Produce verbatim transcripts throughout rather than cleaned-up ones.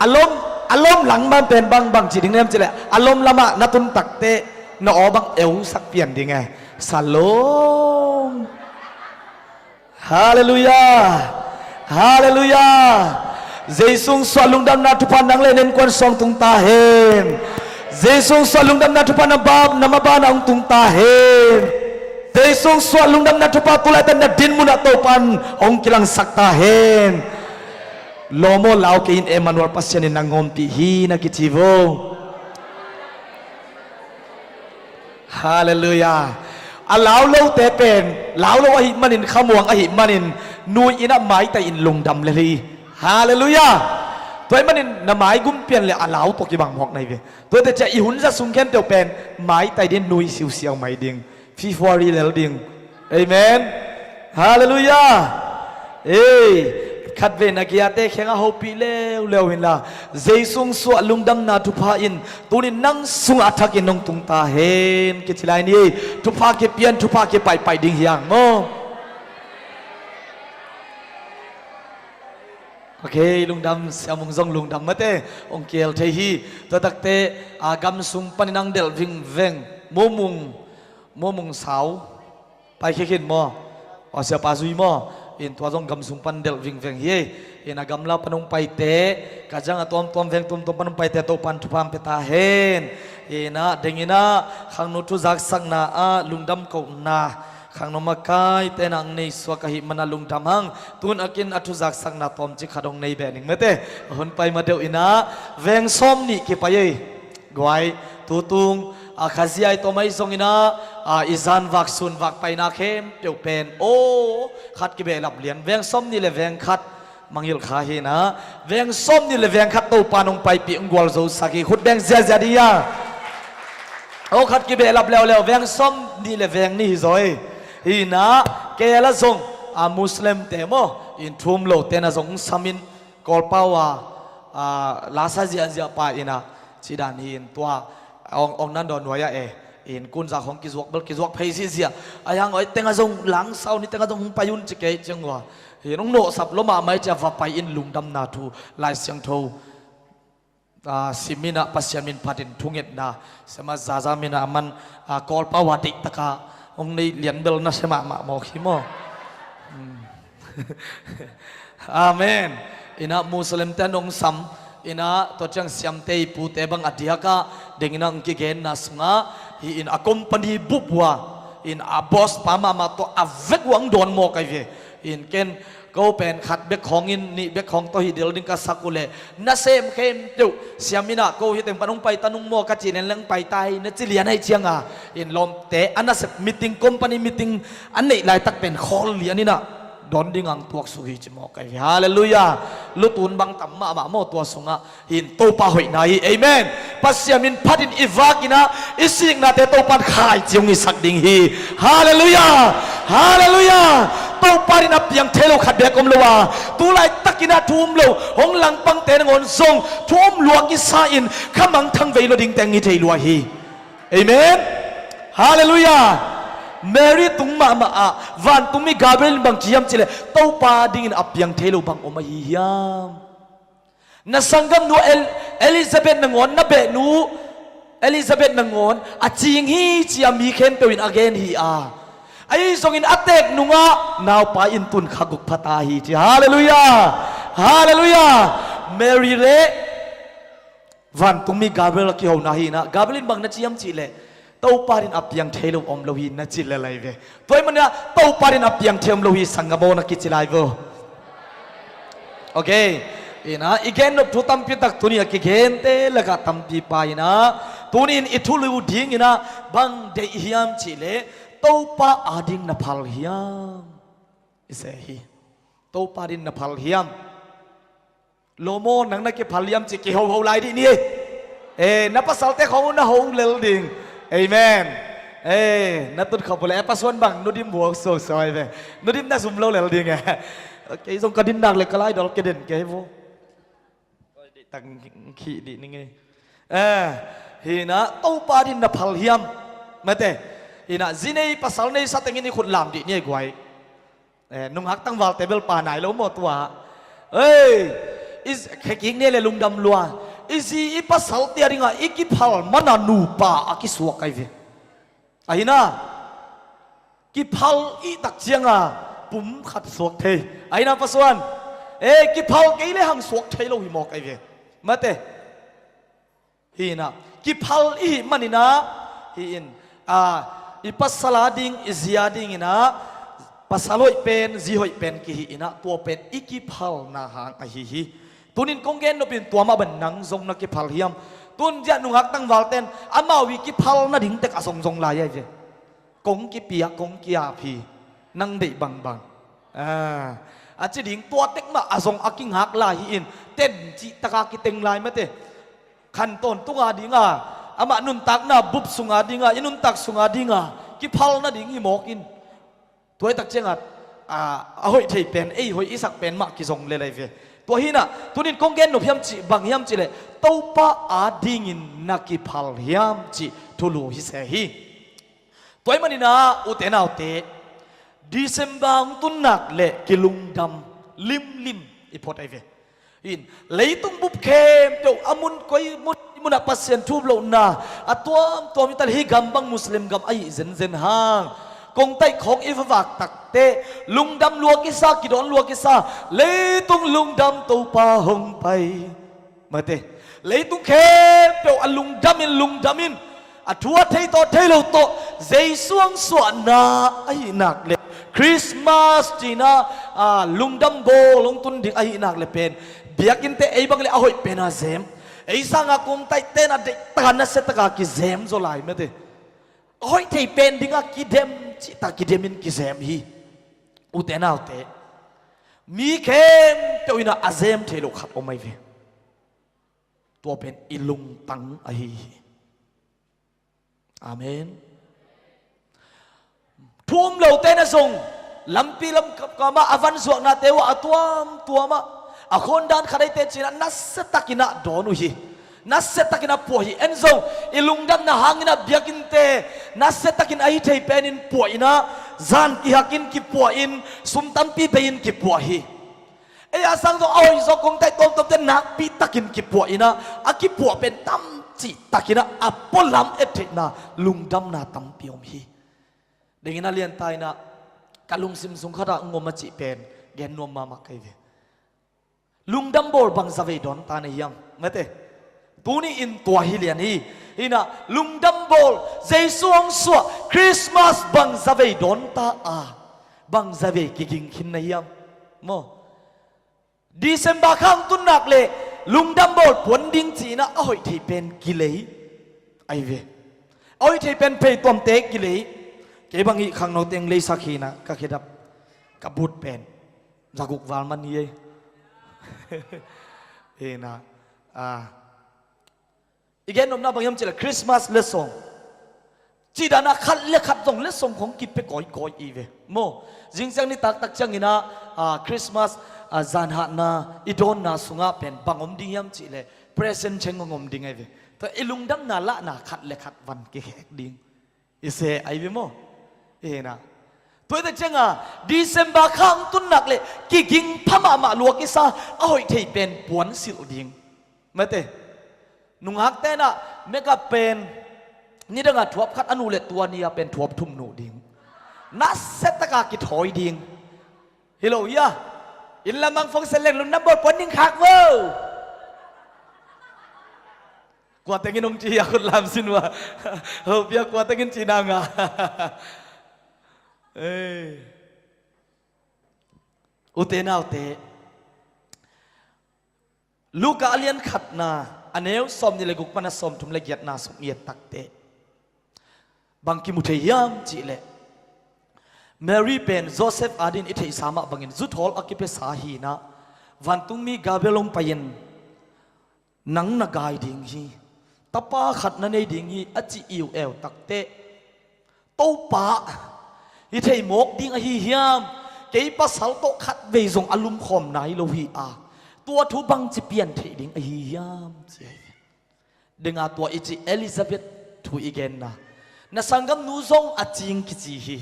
A lom, a lom lang man pen bang, bang ci ding nem ci leh, a lom lamah na tun takteh na aw bang eusak pian ding e. Salom. Halleluiah. Halleluiah. Jesu suah lungdamna thupha nang le na innkuan sung tung ta hen. Jesu suah lungdamna thupha na bap na mabana hong tung ta hen. Jesu suah lungdamna thupha tu laitak na din munah Topan hong kilangsak ta hen. Lawm aw, lau kei in, Emmanuel Pasian in na ngawmpih hi na kici vo. Halleluiah. A lau lote pen, lau lo ahih manin, khamuang ahih manin, nui in ah maitai in lungdam lel hi. Halleluiah. Tua ahih manin na maigum pian le a lau tawh kibang mawk na hi ve. Tuate ciah i hun za sung khempeuh pen maitai ding, nui siusiau mai ding. Fifari lel ding. Amen. Halleluiah. Ei, khatvei na giate khengah hopih leuleu inla, Jesu suah lungdamna thupha in tunin nang sungah a thakin hong tung ta hen kici lai ni. Thupha kipian, thupha kipaihpaih ding hi hang maw. Ok, lungdam, Sia Mung zong lungdam mate, hong keel thei hi. Tua takteh a gam sung panin ang delh vingveng, Mumung, Mumung sau paikhia khin maw? Aw, siapa zui maw? In tua zong gam sung pan delh vingveng hi. In a gamla pan hong paite, ka zang a tuamtuam veng tuamtuam pan hong paite Topan thupha hong pia ta hen. In ah deng in ah khangno thuzaksakna ah lungdam kohna khangno makaite in ah hong neisuak ahih manin lungdam hang. Tun a kin a thuzaksakna tawmcik khat hong nei beh ning mate. A hun pai ma deuh in ah veng sawm nih kipai ei. Guai, tutung a khazia i tawm ahi zongin ah, a, i zan vak sun vak paina khempeuh pen aw khat kibehlap lian, veng sawm nih le veng khat mangngilh kha hi in ah, veng sawm nih le veng khat Topan hong paipih, hong gualzosak hi. Khut beng ziazia ding hi a. Aw khat kibehlap leuleu, veng sawm nih le veng nih hi zaw hi. Hi in ah kei a la zong a Muslimte maw, in thu um lote na zong hong samin, Kawlpau a, a, lasa ziahziah pa in ah, ci dan hi in tua, ong, ong nan dawn nuai ah e, in kunza khong kizuak bel kizuak phei ziahziah. A hiang oi teng a zong langsau ni teng a zong hong pai un ci kei ciang ua. Hi in hong nawhsap lua mahmah hi ci a va pai in lungdamna thu Lai Siangtho, a, sim in ah Pasian min phatin thungetna, sema zaza min ah a man, a, Kawlpau a deihtak a hong nei lian bel nasia mahmah mawk hi maw. Hmm. Amen. In ah Muslimte nong sam, in ah tua ciang siamte i pute bang a diak ah deng in ah hong kigenna sungah, hi in a company bup uh a, in a boss pa mahmah tawh a vek uh a hong dawn mawk ahi ve. In ken ko pen khat bek khawng in, nih bek khawng tawh hi dil ding ka sak uh leh, nasem khempeuh siam in ah ko hi teng pan hong pai ta nung maw ka cih leng leng pai ta hi na ci lian ahih ciang a, in lawmte a nasep meeting, company meeting a neih laitak pen khawl lian in ah dawn ding a hong tuaksuk hi ci mawk ahi ve. Halleluiah. Lutun bang tam mahmah maw tua sungah. Hi in Topa hoihna hi. Amen. Pasian min phatin i vak in ah i siknate Topan khaici hong hisak ding hi. Halleluiah. Halleluiah. Topa in a piang thei lo khat beek om lo a, tu laitak in ah thu um lo hong langpangte nangawn zong thu um lua kisa in kha mangthang vei lua ding teng hi thei lua hi. Amen. Halleluiah. Mary tung mahmah ah vantungmi Gabriel in bang ci hiam cih leh, Topa dingin a piang thei lo bang om ahi hiam? Na sanggamnu El-, Elizabeth nangawn, na behnu Elizabeth nangawn a cing hi ci a mi khempeuh in a gen hi a, ahi zongin a teek nungah naupa in tun kha guk pha ta hi ci. Halleluiah. Halleluiah. Mary le vantungmi Gabriel a kihona hi in ah, Gabriel in bang na ci hiam cih leh, Topa in a piang thei lo om lo hi na ci lel ahi ve. Tua ahih manin ah Topa in a piang thei om lo hi sanggam aw na kici lai vo. Ok. In ah i gen nop thu tampi tak tuni a kigente lakah tampi pa in ah, tuni in i thulu ding in ah bang deih hiam cih leh, Topa ading na phal hiam? I se hi. Topa ading na phal hiam? Lawm aw, nang na kiphal hiam ci kihoho lai dih ni. Eh, na pasalte khawng uh na ho lel ding. Amen. Eh, na tut khop uh leh, eh, pasuan bang nudim buak suaksuak ahi ve. Nudim na zum lo lel ding eh. Kei zong ka din nak leh ka lai dal kei den kei vo. Tang khih dih ni ngei. Eh, hi in ah Topa ading na phal hiam? Mate. Hi in ah zi nei pasal nei sa tengin i khut lam dih ni ei guai. Eh, nungak tangvalte bel pa nai lo maw tua. Ei, I khe kik ni le lungdam lua. I zi i pasalte a dingah i kiphal mana nupa a kisuak ahi ve. Ahi na, kiphal i tak cianga pum khat suak thei. Ahi na, pasuan, e, kiphal kei le hang suak thei lo hi mawk ahi ve. Mate. Hi na, kiphal i hih maninah, hi in, a, i pasal a ding, i zi a dinginah, pasal hoih pen, zi hoih pen kihi inah, tua pen i kiphalna hang ahi hi. Tunin kong gen nopin tua mah ban nang zong na kiphal hiam? Tun ziah nungak tangvalten amau i kiphalna ding tek a zongzong lai ahi ve. Kong kipiak, kong kiap hi, nang deih bangbang. A, a ci ding tua tek mah a zong a kingak lai hi in, ten cih taka kiteng lai mate. Khan tawntunga dinga, amah nuntakna bup sunga dinga, i nuntak sunga dinga, kiphalna ding hi mawk in. Tua i tak ciangah, a, a hoih thei pen, ei hoih i sak pen mah kizong lel ahi ve. Tua hinah, tunin kong gen nop hiam cih, bang hiam cih leh, Topa a dingin na kiphal hiam cih thulu hi se hi. Tua i maninah, ute naute, December hong tun nak leh kilungdam limlim i phot ahi ve. In, leitung bup khempeuh a mun koi mun, munah Pasian thu lohna a tuamtuam i tal hi gam bang Muslim gam ahi zenzen hang. Kongtaih khawng i vavak takteh, lungdam lua kisa, kidawn lua kisa, leitung lungdam Topa hong pai. Mate, leitung khempeuh a lungdam in, lungdam in, a thu a thei tawh, thei lo tawh, Jesu hong suahna ahi nak leh, Christmas cina, a, lungdam bawl hong tun ding ahi nak leh pen, biakinnte ei bang leh a hoih pen a zem, ei sanga kongtaihte na deih taka, nasia taka kizem zaw lai mate. A hoih thei pen dinga kidem cihta kidem in kizem hi. Ute naute, mi khempeuh inah a zem thei lo khat om ahi ve. Tua pen i lungtang ahi hi. Amen. Thu um lote na zong, lampi lam kapkama a van zuaknate uh a tuamtuamah a khawndan khat eite cinah nasiatakinah dawn uh hi. Nasiatakinah puah hi. En zong, i lungdamna hanginah biakinnte nasiatakin ahi thei penin puah inah, zan kihakin kipuah in, sum tampi bei-in kipuah hi. Ei a sang zong a hoih zaw kongtaih tuamtuamte nakpitakin kipuah inah, a kipuah pen tamcihtakinah a pualam et theihna lungdamna tampi om hi. Dengin a lianta inah ka lungsim sung khatah ngom a cih pen gen nuam mahmah kei ve. Lungdam bawl bangzavei dawnta na hiam? Mate. Tuni in tua hi lian hi. Hinah lungdam bawl, Jesu hong suah Christmas bangzavei dawnta a, bangzavei kiging khin na hiam? Maw? December kha hong tun nak leh lungdam bawl puan ding cinah a hoih thei pen kilei ahi ve. A hoih thei pen phei tuamte kilei. Kei bang hih khangno teng leisak hinah ka khedap, ka but pen zaguk val man hi ei. Hinah, a, i gen nopna bang hiam cih leh Christmas letsong, cih dana khat le khat zong letsong khong kipia kawikawi i ve. Maw, zingsiang nitak tak cianginah, a, Christmas, a, zanhatna i dawnna sungah pen bang om ding hiam cih leh present cheng hong om ding ahi ve. Tua i lungdamna lahna khat le khat van kikhek ding. I se ahi ve maw? I hena. Tua i tak cianga December kha hong tun nak leh kiging pha mahmah lua kisa, a hoih thei pen puan silh ding. Mate. Nungak tenah makeup pen nidanga thuap khat a nuh leh tua ni-a pen thuap thum nuh ding. Nasiataka kithawi ding. Hi lo hia? Inn lamang fong seleng lungdam bawl puan ding khak vo. Kua tengin hong ci hia, khut lam sin ua. Hopia kua tengin ci nanga. Ei. Ute naute. Luka a lian khatna, a neu sawmnih le guk pan a sawmthum le giatna sung i et takteh bang kimu thei hiam cih leh, Mary pen Joseph adingin i theihsa mah bangin zuthawl a kipiasa hinah, vantungmi Gabriel hong pai-in, nang na gai ding hi, tapa khat na nei ding hi, a ci iu eu takteh, Topa, hi thei mawk ding ahi hiam? Kei pasal tawh khatvei zong a lumkhawm nai lo hi a, tua thu bangci pian theih ding ahi hiam? Ci ahi. Dinga tua i cih Elizabeth thu i genna, na sanggamnu zong a cing kici hi.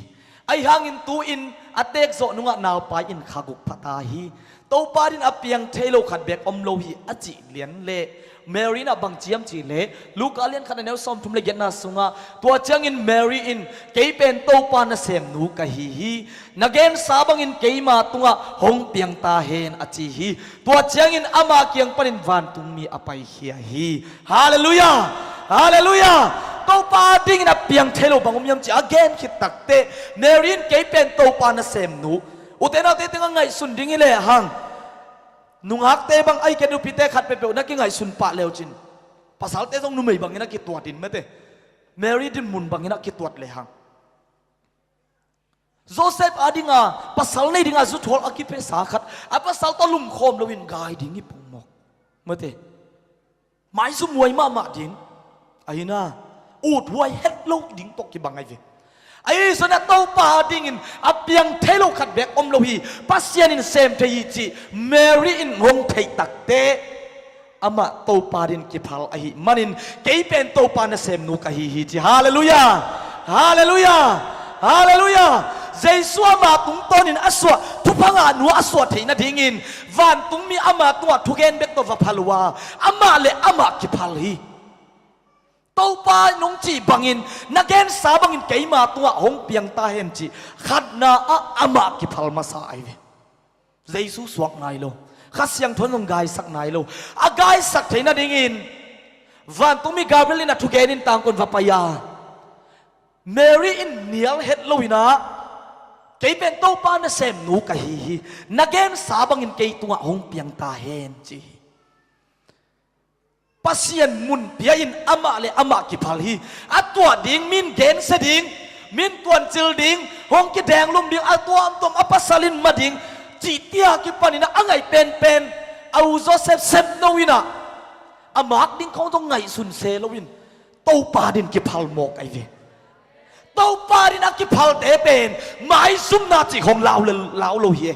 Ahi hangin tu-in a teek zawh nungah naupai in kha guk pha ta hi. Topa dingin a piang thei lo khat beek om lo hi, a cih lian leh Mary in a bang ci hiam cih leh Luka a lian khat a neu sawmthum le giatna sungah, tua ciangin Mary in, "Kei pen Topa nasemnu ka hi hi. Na gensa bangin keima tungah hong piang ta hen," a ci hi. Tua ciangin ama kiang panin vantungmi a paikhia hi. Halleluiah! Halleluiah! Topa dingin a piang thei lo bang om hiam cih a gen khit takteh, Mary in, "Kei pen Topa nasemnu." Ute naute tengah ngaihsun ding hi lehang, nungakte bang ahih kei leh nupite khat peuhpeuh na kingaihsun pah le uh cin, pasalte zong numei bangin a kituat in, mate. Mary dinmun bangin a kituat lehang, Joseph a dinga pasal nei dinga zuthual a kipiasa khat, a pasal tawh lumkhawm loin gai ding hi pongmawk, mate. Maizumhuai mahmah ding, ahi na, uthuai het lo ding tawh kibang ahi ve. Ahi zongin a Topa dingin a piang thei lo khat beek om lo hi, Pasian in sem thei hi cih Mary in hong theih takteh, amah Topa dingin kiphal ahih manin, "Kei pen Topa nasemnu ka hi hi," ci. Halleluiah! Halleluiah! Halleluiah! Jesu ama tungtawnin a suah thupha ngahnu a suah theih nadingin vantungmi ama tungah thugen bek tawh va phal uh a, amah le amah kiphal hi. Topa in hong cih bangin, "Na gensa bangin keima tungah hong piang ta hen," cih khatna ah amah kiphal masa ahi ve. Jesu suak nai lo, Kha Siangtho in zong gaisak nai lo. A gaisak theih nadingin vantungmi Gabriel in a thugen in tangkon va pai a, Mary in nial het loin ah, "Kei pen Topa nasemnu ka hi hi. Na gensa bangin kei tungah hong piang ta hen," ci hi. Pasian mun pia in amah le amah kiphal hi. A tuah ding, min gensia ding, min tuancil ding, hong kidenglum ding, a tuamtuam a pasal in ma ding, cihte a kipanin a ngaih penpen, a u Joseph sepno in ah, a mak ding khawng zong ngaihsun se loin, Topa dingin kiphal mawk ahi ve. Topa dingin a kiphalte pen maizumna cih khawng lau le, lau lo hi e.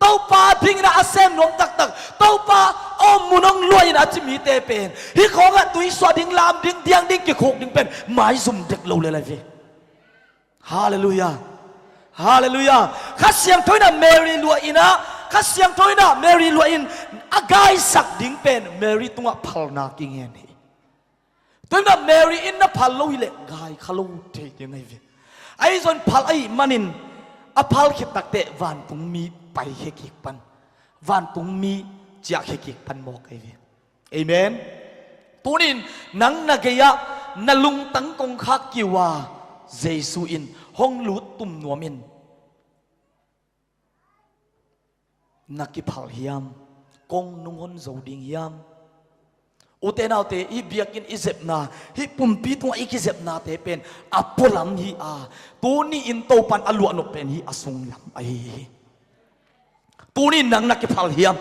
Topa dingin a sem nuam taktak, Topa om mun hong luah in a ci mite pen, hih khawngah tuisuah ding, lam ding, diang ding, kikhuk ding pen maizum dek lo le lai ve. Halleluiah. Halleluiah. Kha Siangtho in ah Mary luah in ah, Kha Siangtho in ah Mary luah in, a gaisak ding pen Mary tungah phalna kingen hi. Tua in ah Mary in na phal lo hi leh gai kha lo thei ding ahi ve. Ahi zongin phal ahih manin, a phal khit takteh vantungmi paikhia kik pan, vantungmi ciahkhia kik pan mawk ahi ve. Amen. Tuni-in nang na gei-ah na lungtang kongkhak kiu a, Jesu in hong lut tum nuam in. Na kiphal hiam? Kong nung hon zo ding hiam? Ute naute, i biakinn i zepna, hih pumpi tungah i kizepnate pen a pualam hi a, tuni-in Topan a luahnop pen hih a sunglam ahi hi. Tuni-in nang na kiphal hiam?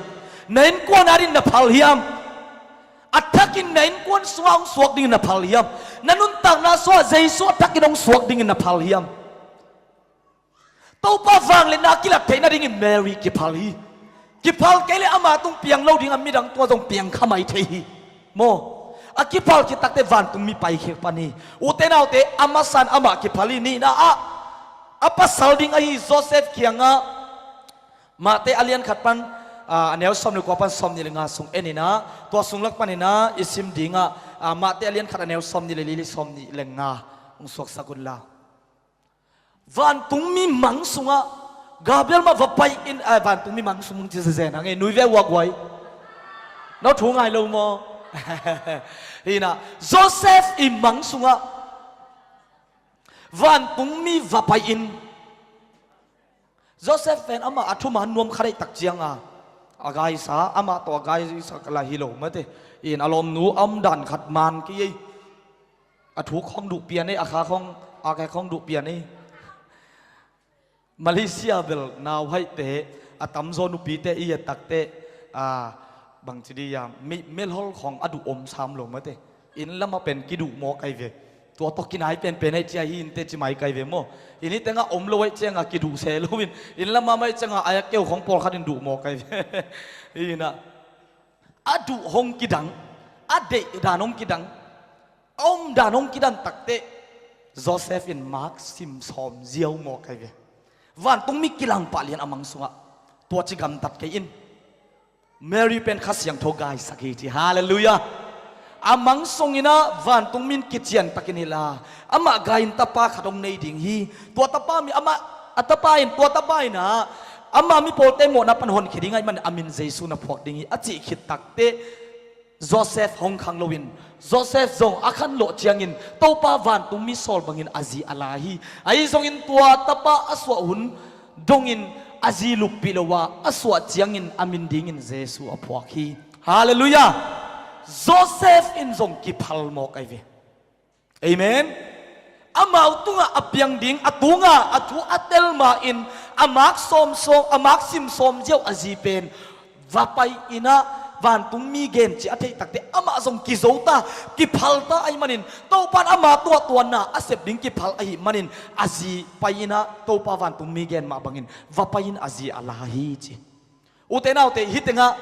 Na innkuan adingin na phal hiam? A thakin na innkuan sungah hong suak dingin na phal hiam? Na nuntakna sungah Jesu a thakin hong suak dingin na phal hiam? Topa vangliatna a kilat theih nadingin Mary kiphal hi. Kiphal kei leh ama tung piang lo ding a, midang tungah zong piang kha mai thei hi. Maw? A kiphal khit takteh vantungmi paikhia pan hi. Ute naute, a masa-in amah kiphal hi. Nihna ah, a pasal ding ahi Joseph kiangah Matthai a lian khat pan, a, a neu sawm le kua pan sawm nih le nga sung en in ah, tua sung lak panin ah i sim ding ah, a, Matthai a lian khat a neu sawm nih le li le sawm nih le nga hong suaksak un la. Vantungmi mang sungah Gabriel mah va pai in, a, vantungmi mang sung mang ci zezen hang e, nui ve uak uai. No thu ngai lo maw? Hi na, Joseph i mang sungah vantungmi va pai in. Joseph pen amah a thuman nuam kha deih tak cianga, a gaisa, amah tawh a gaisa ka la hi lo mate. In a lawmnu a omdan khat man kei ei. A thu khawng duh pian ei, a kha khawng, a kha khawng duh pian ei. Malaysia bel nauhaihte, a tamzaw nupite i et takteh, a, bangci dih hiam, mi, melhol khawng a duh om sam lo mate. Inn lamah pen kiduh mawk ahi ve. Tua tawh kinai penpen ahi cia hi inteh ci mai kai ve maw. Inn hi tengah om lo ahi ciangah kiduh se loin, inn lamah mah ahi ciangah a keu khawng pawlkhat in duh mawk ahi ve. Hi na. A duh hong kidang, a deih dan hong kidang, a om dan hong kidan takteh, Joseph in Mark sim sawm ziau mawk ahi ve. Vantungmi kilang pah lian a mang sungah tua ci gamtat kei in. Mary pen Kha Siangtho gaisak hi ci. Halleluiah. A mang sungin ah vantungmi in kician takin hi la, amah gai in tapa khat hong nei ding hi. Tua tapa mi amah, a tapa in, tua tapa in ah amah mi pawlte mawhna pan honkhia ding ahih manin a min Jesu na phuak ding hi a cih khit takteh Joseph hong khang loin, Joseph zong a khanlawh ciangin Topa vantungmi sawl bangin a zi a la hi. Ahi zongin tua tapa a suah hun dongin a zi luppih lo a, a suah ciangin a min dingin Jesu a phuak hi. Halleluiah. Joseph in zong kiphal mawk ahi ve. Amen. Amau tungah a piang ding, a tungah a thu a tel ma-in, a Mark sawm sawm, a Mark sim sawm ziau a zi pen va pai in ah, vantungmi gen ci a theih takteh amah zong kizo ta, kiphal ta ahih manin, Topa in ama tungah tua na a sep ding kiphal ahih manin, a zi pai in ah Topa vantungmi gen mah bangin va pai in a zi a la hi ci. Ute naute, hih tengah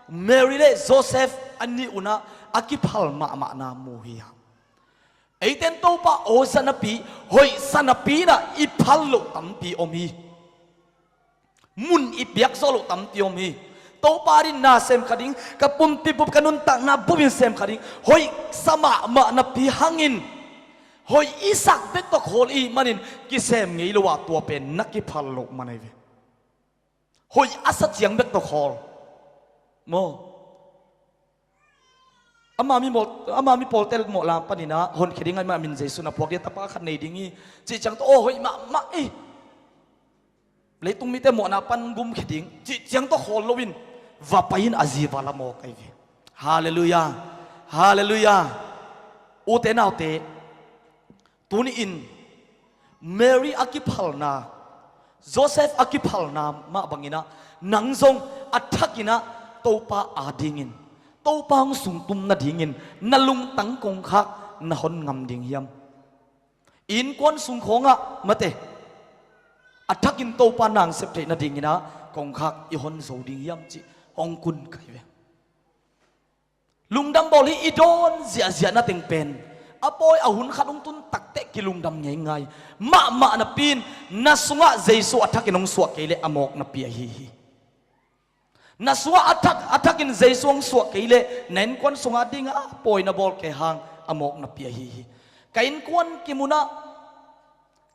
Mary le Joseph a nih un ah a kiphal mahmahna mu hi a. Eite in Topa aw za napi, hoih sa napi in ah i phal loh tampi om hi. Mun i piak zawh loh tampi om hi. Topa adingin na sem kha ding, ka pumpi bup, ka nuntakna bupin sem kha ding, hoih sa mahmah napi hangin, hoih i sak bek tawh khawl i hih manin kisem ngei lo ah tua pen na kiphal loh man ahi ve. Hoih a sa ciang bek tawh khawl. Maw? Ama mi mawl, ama mi pawlte mawhna panin ah honkhia ding ahih manin a min Jesu na phuak ding, tapa khat nei ding hi. Cih ciang tawh, aw, hoih mahmah hi. Leitung mite mawhna pan gumkhia ding. Cih ciang tawh khawl loin va pai in a zi va la mawk ahi ve. Halleluiah. Halleluiah. Ute naute, tuni-in Mary a kiphalna, Joseph a kiphalna mah bangin ah, nang zong a thakin ah Topa adingin, Topa hong sungtum nadingin na lungtang kongkhak na hon ngam ding hiam? Innkuan sung khawngah mate, a thakin Topa na hong sep theih nadingin ah kongkhak i hon zo ding hiam cih hong kun ka hi ve. Lungdam bawl hi. I dawn ziahziah na teng pen a pawi a hun khat hong tun takteh kilungdam ngeingai. Mahmah napi-in na sungah Jesu a thakin hong suah kei leh a mawk napi ahi hi. Na sungah a thak, a thakin Jesu hong suah kei leh na innkuan sungah dingah a pawi na bawl kei hang a mawk napi ahi hi. Ka innkuan kim un ah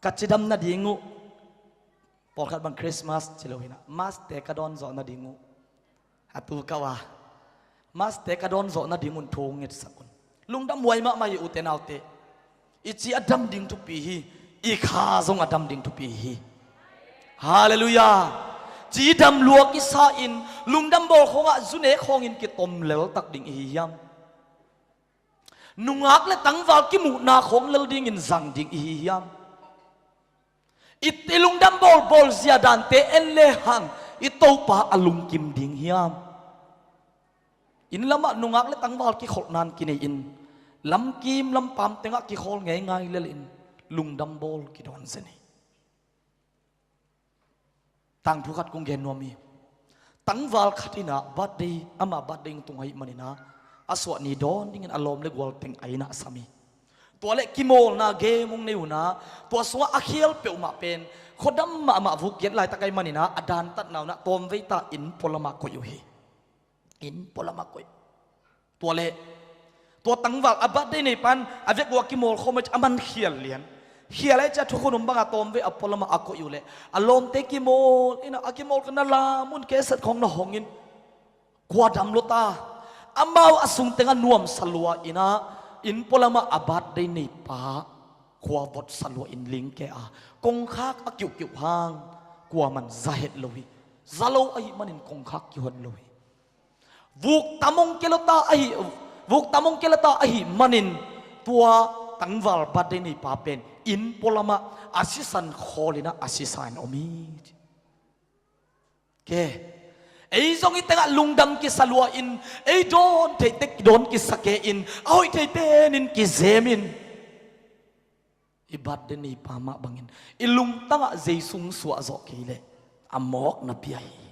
ka cidam nading uh, pawlkhat bang Christmas ci lo hi in ah, mask-te ka dawn zawh nading uh, a tu kau a, mask-te ka dawn zawh nading un thu hong ngetsak un. Lungdam huai mahmah hi ute naute. I ci a dam ding thupi hi. I kha zong a dam ding thupi hi. Halleluiah. Cidam lua kisa-in lungdam bawl khawngah zu nek khawngin kitom lel tak ding i hi hiam? Nungak le tangval kimuhna khawng lel dingin zang ding i hi hiam? I, i lungdam bawlbawl zia dante en le hang i Topa a lungkim ding hiam? Inn lamah nungak le tangval kikholhna in kinei-in, lamkim lampam tengah kikhawl ngeingai lel-in lungdam bawl kidawn zen hi. Tangthu khat kong gen nuam hi. Tangval khat in ah birthday, amah birthday hong tung ahih manin ah, a suah ni dawn dingin a lawm le gual teng a inn ah a sam hi. Tua leh kimawlna game hong nei un ah, tua sungah a khel peuhmah pen khuadam mahmah, vuk giat laitak ahih manin ah, a dantatna un ah tawmvei ta inn pualamah koih uh hi. Inn pualamah koih. Tua leh tua tangval, a birthday neipa in a vek uh a kimawl khawm ahih ciang a man khial lian. Khial ahih ciang thukhun um bangah tawmvei a pualamah a koih uh leh a lawmte kimawl in ah, a kimawl kha na lam un, cassette khawng na hong in, kua dam lua ta. Amau a sung tengah nuamsa lua in ah, inn pualamah a birthday neipa khua votsa lua in ling kei a, kongkhak a kiuhkiuh hang kuaman za het lo hi. Za lo ahih manin kongkhak kihon lo hi. Vuk tam hong kia lua ta ahi, vuk tam hong kia lua ta ahih manin tua tangval birthday neipa pen inn pualamah a sisan khawl in ah a sisa in om hi. Ke, ei zong i tengah lungdam kisa lua in, ei dawn theih tek dawn kisa kei in, a hoih thei penin kizem in, i birthday neipa mah bangin i lungtangah Jesu hong suah zawh kei leh a mawk napi ahi hi.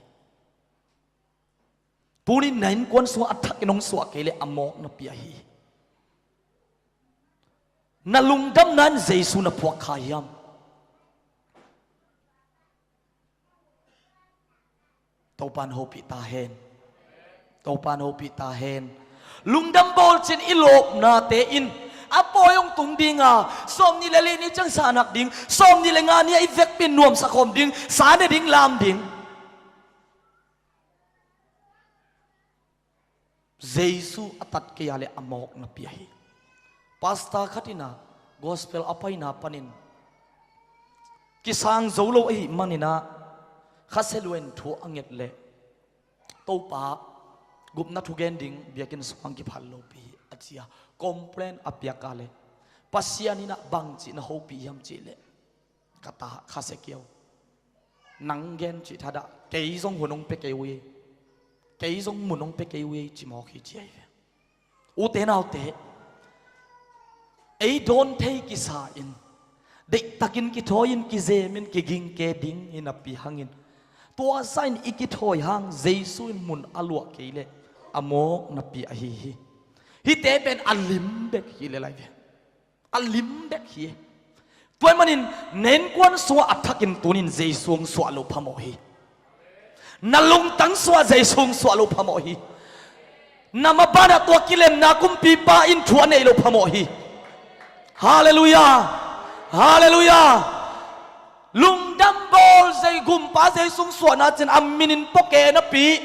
Tuni na innkuan sungah a thakin hong suah kei leh a mawk napi ahi hi. Na lungdamna in Jesu na phuak kha hiam? Topa'n hopih ta hen. Topa'n hopih ta hen. Lungdam bawl cin i lawpnate in a pawi hong tung dinga, sawmnih le li ni ciang sa nak ding, sawmnih le nga ni a i vekpi in nuamsa khawm ding, sa ne ding, lam ding. Jesu a tat kei a le a mawk napi ahi. Pastor khat in ah gospel a paina panin kisang zo lo ahih manin ah, khasia lua in thu a nget leh, "Topa, gupna thugen ding biakinn sungah kiphal lopi hi," a ci a, complain a piak a leh, Pasian in ah bangci na hopih hiam cih leh, "Ka ta, khasia kiau, nang gen cih thadah, kei zong hun hong pia kei uh hi, kei zong mun hong pia kei uh hi," ci mawk hi, ci ahi ve. Ute naute, ei dawn thei kisa in, deihtakin kithawi in, kizem in, kiging ke ding hi napi hangin, tua sa in i kithawi hang Jesu in mun a luah kei leh a mawk napi ahi hi. Hihte pen a lim bek hi lel lai ve. A lim bek hi. Tua ahih manin na innkuan sungah a thakin tunin Jesu hong suah loh phamawh hi. Na lungtang sungah Jesu hong suah loh phamawh hi. Na mabanah tua kilemna kumpipa in thu a neih loh phamawh hi. Halleluiah. Halleluiah. Lungdam bawl, zei gumpa Jesu hong suahna cin a min in pua ke napi,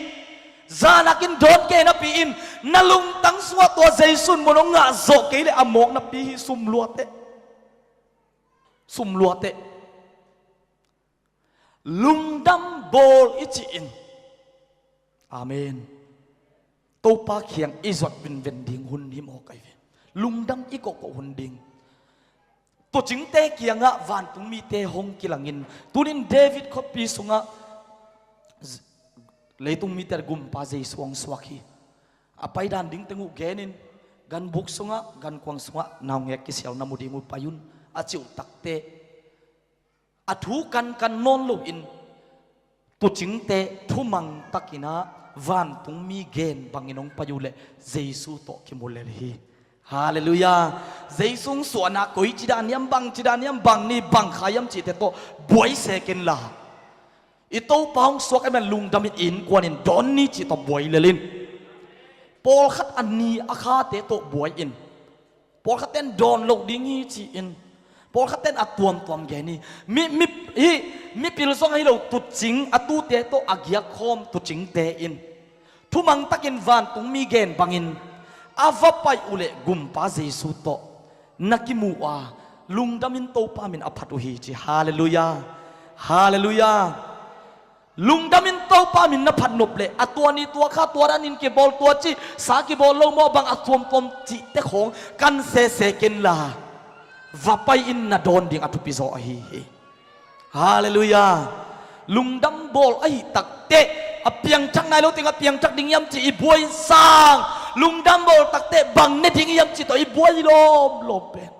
zanakin dawn ke napi in, na lungtang sungah tua Jesu in mun hong ngah zawh kei leh a mawk napi hi. Sum lua teh. Sum lua teh. Lungdam bawl i cih in, amen, Topa kiang i zuat venven ding hun hi mawk ahi ve. Lungdam i kohkoh hun ding. Tuucingte kiangah vantungmite hong kilangin, tunin David khuapi sungah z-, leitung mite gumpa Jesu hong suak hi. A paidan ding teng uh genin, ganbuk sungah, gankuang sungah naungek kisial na mu ding uh pai un, a cih uh takteh, a thu kankan nawn loin, tuucingte thumang takin ah vantungmi gen bangin hong pai uh leh Jesu tawh kimu lel hi. Halleluiah. Jesu hong suahna koici dan hiam, bangci dan hiam, bang ni bang kha hiam cihte tawh buai se ken la, i Topa hong suak ahih manin lungdam in, innkuan in dawn ni cih tawh buai lel in. Pawlkhat a ni a khate tawh buai in. Pawlkhatte in dawn loh ding hi ci-in, pawlkhatte in a tuamtuam gen hi. Mi, mi, hi, mipil zong ahi lo, tuucing a tute tawh a giakkhawm tuucingte in thumang takin vantungmi gen bangin a va pai uh leh gumpa Jesu tawh na kimu a, lungdam in Topa min a phat uh hi ci. Halleluiah. Halleluiah. Lungdam in Topa min na phat nop leh, a tua ni tua kha tua danin kibawl, tua ci sa kibawl lo maw, bang a tuamtuam cihte khawng kan sese ken la, va pai in, na dawn ding a thupi zaw ahi hi. Halleluiah. Lungdam bawl ahi takteh, a piangthak nai lo teng a piangthak ding hiam ci i buai sang, lungdam bawl takteh bang ne ding hiam ci tawh i buai lawmlawm pen.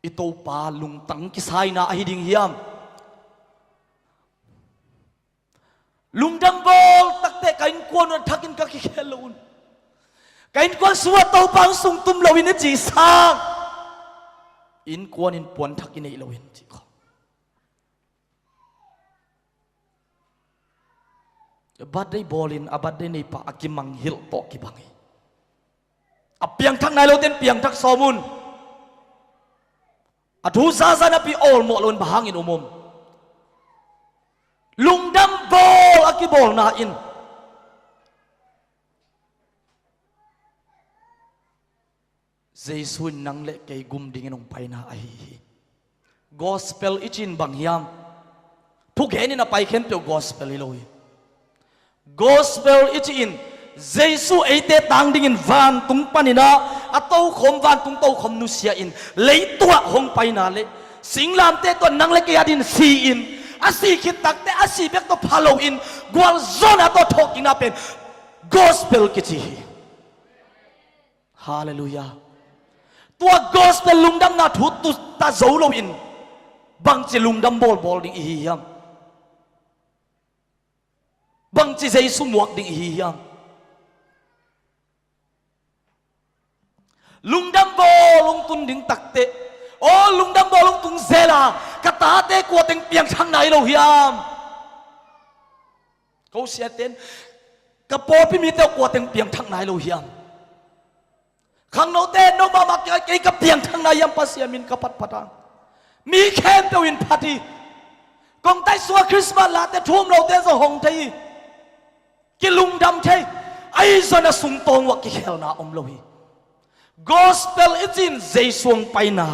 I Topa lungtang kisaina ahi ding hiam? Lungdam bawl takteh ka innkuan un a thakin ka kikhel loh un, ka innkuan sungah Topa hong sungtum loin i cih sang, innkuan in puanthak i neih loin cih khawng. Birthday bawlin a birthday neipa a kimanghilh tawh kibang hi. A piangthak nai lote in piangthak sawm un. A thu zaza napi awlmawh loin bang hangin um om? Lungdam bawl a kibawlna in Jesu in nang le kei gum dingin hong paina ahi hi. Gospel i cih in bang hiam? Thugen in a pai khempeuh gospel hi lo hi. Gospel i cih in Jesu eite tang dingin vantung panin ah a tokhom, vantung tokhom nusia in leitungah hong paina le singlamteh tawh nang le kei adingin si-in, a sih khit takteh a sih bek tawh pha loin gualzawhna tawh thawhkikna pen gospel kici hi. Halleluiah. Tua gospel lungdamna thu tuta zo loin bangci lungdam bawlbawl ding i hi hiam? Bangci Jesu muak ding i hi hiam? Lungdam bawl hong tun ding takteh, aw, lungdam bawl hong tung zel a, ka tate kua teng piangthak nai lo hiam? Ko siate in, ka pawlpi mite kua teng piangthak nai lo hiam? Khangnote, no mahmah kiang ah kei ka piangthak nai hiam, Pasian min ka phatphat a? Mi khempeuh in phat hi. Kongtaih sungah Christmas late thum lote zong hong thei hi. Kilungdam thei. Ahi zong a sungtawng uah kikhelna om lo hi. Gospel i cih in Jesu hong paina,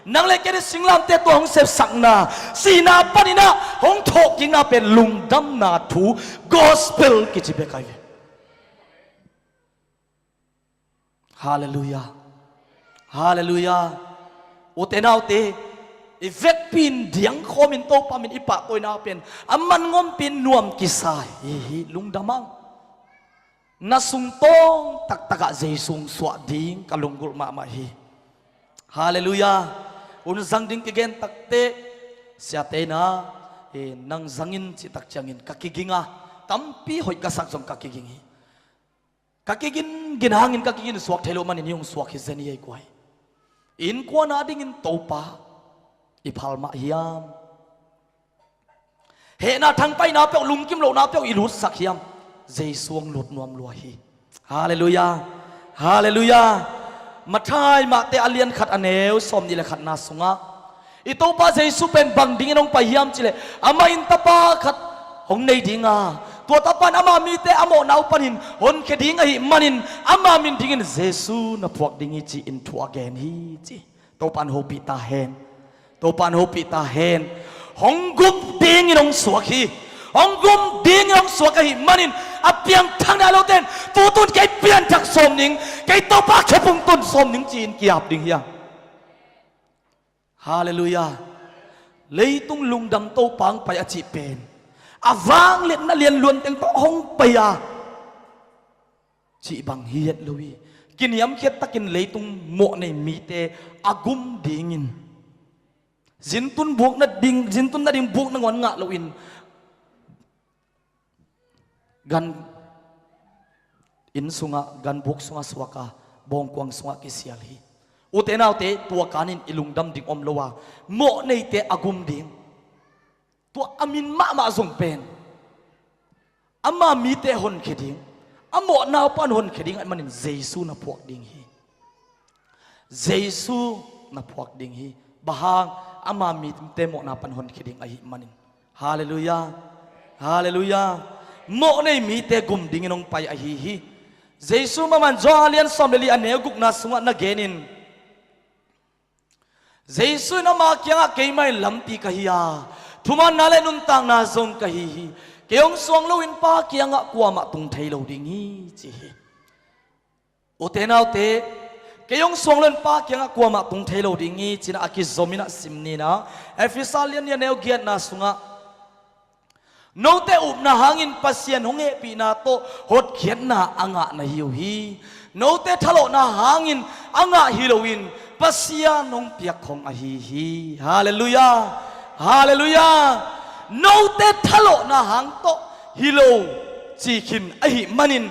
nang le kei i singlamteh tua hong sepsakna, sihna panin ah hong thawhkikna pen lungdamna thu, gospel kici bek ahi ve. Halleluiah. Halleluiah. Ute naute, i vekpi in diangkhawm in Topa min i pahtawina pen a man ngawmpi in nuam kisa hi hi, lungdam hang. Na sungtawng taktak ah Jesu hong suah ding ka lunggulh mahmah hi. Halleluiah. Hun zang ding kigen takteh, siate in ah, eh, nang zang in cih tak ciangin ka kiging a, tampi hoih ka sak zong ka kiging hi. Ka kigingin hangin ka kiging suak thei lo manin hih hong suak hi zen hi ei, kua hi. Innkuan a dingin Topa i phal mah hiam? Hehna thangpaihna peuh, lungkim lohna peuh i lutsak hiam? Jesu hong lut nuam lua hi. Halleluiah. Halleluiah. Matthai, Matthai a lian khat a neu sawmnih le khatna sungah i Topa Jesu pen bang dingin hong pai hiam cih leh, amah in tapa khat hong nei ding a, tua tapa in ama mite a mawhna uh panin honkhia ding ahih manin ama min dingin Jesu na phuak ding hi, ci-in thu a gen hi, ci. Topa in hopih ta hen. Topa in hopih ta hen. Hong gum dingin hong suak hi. Hong gum dingin hong suak ahih manin a piangthak nai lote in, tu tun kei pianthak sawm ning, kei Topa khephung tun sawm ning, ci-in ki-ap ding hi a. Halleluiah. Leitung lungdam Topa hong pai a cih pen a vangliatna lianluan teng tawh hong pai a cih bang hi het lo hi. Kiniamkhiat takin leitung mawhnei mite a gum dingin, zintun bukna ding, zintun nading bukna ngawn ngah loin, gan inn sungah, ganbuk sungah suak a, bawngkuang sungah kisial hi. Ute naute, tua kanin i lungdam ding om lo a, mawhneite a gum ding, tua a min mahmah zong pen ama mite honkhia ding, a mawhna uh pan honkhia ding ahih manin Jesu na phuak ding hi. Jesu na phuak ding hi. Bang hang? Ama mite mawhna pan honkhia ding ahih manin. Halleluiah. Halleluiah. Mawhnei mite gum dingin hong pai ahi hi. Jesu mahmah in Johan a lian sawm le li a neu gukna sungah na genin, Jesu in ama kiangah, keimah in lampi ka hi a, thumanna le nuntakna zong ka hi hi. Kei hong suang loin Pa kiangah kuamah tung thei lo ding hi, ci hi. Ute naute, kei hong suang loin Pa kiangah kuamah tung thei lo ding hi, ci-in a kizom in a sim ni in a, Efesa lian nih a neu giatna sungah, note upna hangin Pasian hong hehpihna tawh hotkhiatna a ngah na hi uh hi. Note thalawhna hangin a ngah hi loin Pasian hong piak khong ahi hi. Halleluiah. Halleluiah. Note thalawhna hang tawh hi lo, ci khin ahih manin,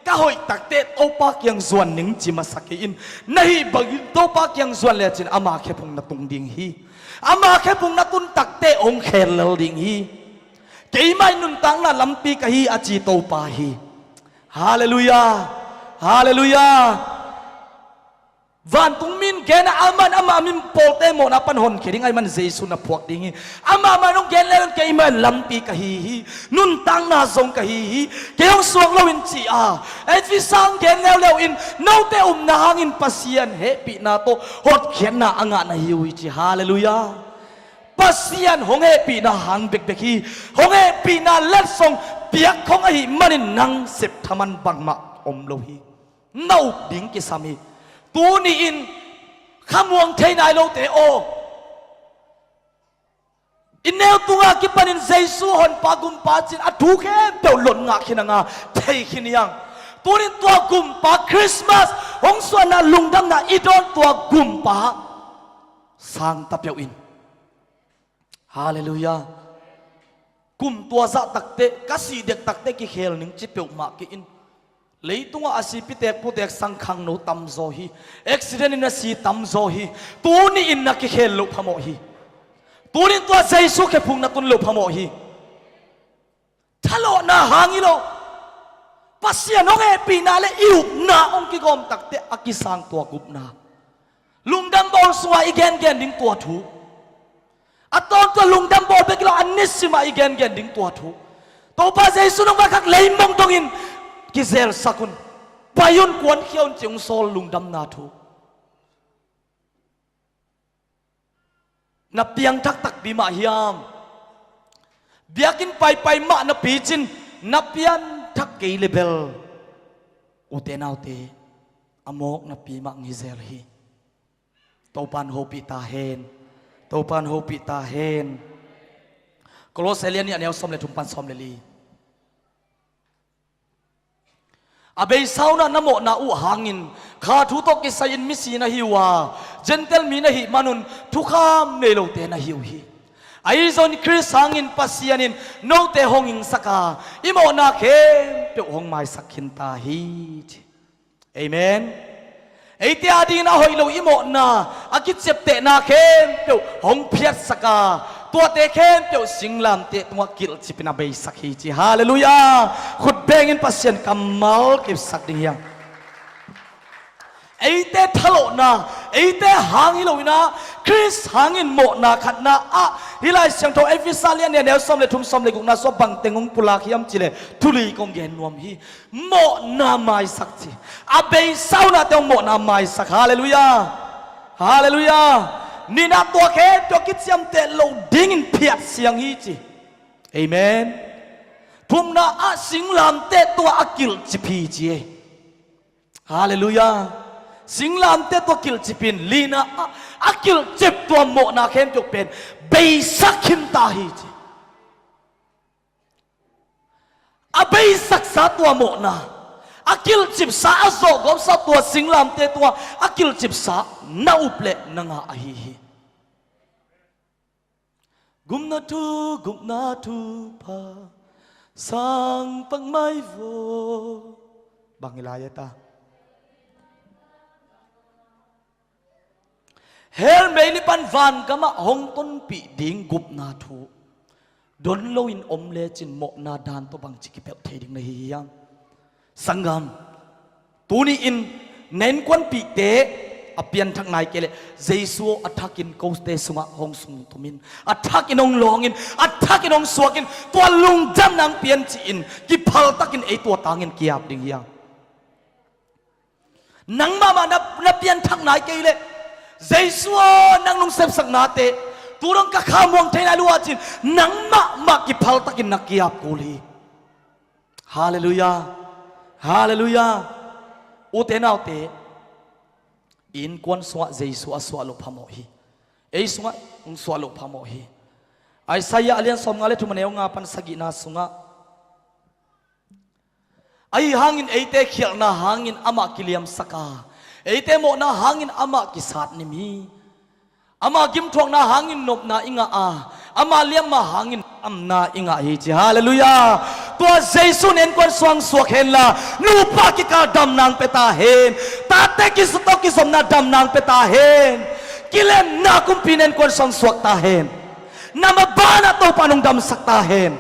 ka hoih takteh Topa kiang zuan ning ci masa kei in. Na hih bangin Topa kiang zuan lecin ama khephung na tung ding hi. Ama khephung na tun takteh hong khel lel ding hi. Keimah in nuntakna lampi ka hi a ci Topa hi. Halleluiah. Halleluiah. Vantung mi in gen a, amah in ama min pawlte mawhna pan honkhia ding ahih man Jesu na phuak ding hi. Amah mah in hong gen le un, keimah in lampi ka hi hi, nuntakna zong ka hi hi. Kei hong suang loin ci a, Efesa hong gen leuleu in, note upna hangin Pasian hehpihna tawh hotkhiatna a ngah na hi uh hi, ci. Halleluiah. Pasian hong hehpihna hang bekbek hi. Hong hehpihna letsong piak khong ahih manin nang sep thaman bangmah om lo hi. Na up ding kisam hi. Tuni-in khamuang thei nai lote aw, i neu tungah kipanin Jesu honpa gumpa cin a thu khempeuh lon ngah khin a, ngah thei khin hi hang. Tuni-in tua gumpa, Christmas hong suahna lungdamna i dawn tua gumpa sang ta peuh in. Halleluiah. Kum tua zah takteh, ka sih dek takteh kikhel ning ci peuhmah kei in. Leitungah a si pitek putek sang khangno tamzaw hi. Accident in a si tamzaw hi. Tuni-in na kikhel loh phamawh hi. Tuni-in tua Jesu khephung na tun loh phamawh hi. Thalawhna hang hi lo. Pasian hong hehpihna le i upna hong kigawm takte a kisang tua gupna. Lungdam bawl sungah i gengen ding tua thu. A tawntung lungdam bawl bek hi lo, a nisimah i gengen ding tua thu. Topa Jesu nong vaikhak leimong dongin kizelsak un. Pai un, kuankhia un ci hong sawl lungdamna thu. Na piangthak takpi mah hiam? Biakinn paipai mah na picin na pianthak kei le bel, ute naute, a mawk napi mah ngizel hi. Topan hopih ta hen. Topan hopih ta hen. Kolose lian nih a neu sawm le thum pan sawm le li. A beisa un ah na mawhna uh hangin kha thu tawh kisai-in misi na hi uh a, Gentile mi na hih manun thukham nei lote na hi uh hi. Ahi zongin Khrist hangin Pasian in note hong hingsak a, i mawhna khempeuh hong maisak khin ta hi, ci. Amen. Eite adingin a hoih lo i mawhna, a kiciaptehna khempeuh hong phiatsak a, tuate khempeuh singlamteh tungah kilhcipin a beisak hi, ci. Halleluiah. Khut bengin Pasian kammal kipsak ding hiam? Eite thalawhna, eite hang hi lo-in ah, Khrist hangin mawhna khatna ah, hih Lai Siangtho Efesa lian nih a neu sawm le thum, sawm le gukna sungah bangteng hong pulak hiam cih leh thu li kong gen nuam hi. Mawhna maisak, ci. A beisa un ah te hong mawhna maisak. Halleluiah. Halleluiah. Nihna, tua khempeuh a kiciamteh loh dingin phiat siang hi, ci. Amen. Thumna ah singlamteh tungah a kilhcip hi, ci. Halleluiah. Singlamteh tungah kilhcipin, lina ah a kilhcip tua mawhna khempeuh pen beisak khin ta hi, ci. A beisaksa tua mawhna, a kilhcipsa, a zawhgawpsa tua singlamteh tungah a kilhcipsa na up le na ngah ahi hi. Gupna thu, gupna thupha sang pak mai vo. Bang hi lai a ta. Hell meili pan vangamah hong tonpih ding gupna thu don loin om lecin mawhna dan tawh bangci kipelh thei ding na hi hiam? Sanggam, tuni-in na innkuanpihte a pianthak nai kei leh, Jesu aw, a thakin kote sungah hong sungtumin, a thakin hong lawngin, a thakin hong suakin, tua lungdamna hong pian ci-in kiphaltakin ei tua tangin ki-ap ding hiam? Nang mahmah na, na pianthak nai kei leh, Jesu aw, nang lungsim sepsaknate tu dong ka khamuang thei nai lo a cin, nang mahmah kiphaltakin na ki-ap kul hi. Halleluiah. Halleluiah. Ute naute, i innkuan sungah Jesu a suah loh phamawh hi. Ei sungah hong suah loh phamawh hi. Isaiah a lian sawmnga le thum a neu nga pan sagihna sungah, ahi hangin eite khialhna hangin amah kiliamsak a, eite mawhna hangin amah kisatnim hi. Ama gimthuakna hangin nopna i ngah a, ama liamma hangin damna i ngah hi, ci. Halleluiah. Tua Jesu na innkuan sungah suak henla, nupa kikal damna hong pia ta hen. Tate kizom tawh kizopna damna hong pia ta hen. Kilemna kumpi na innkuan sungah suak ta hen. Na maban ah Topa in hong damsak ta hen.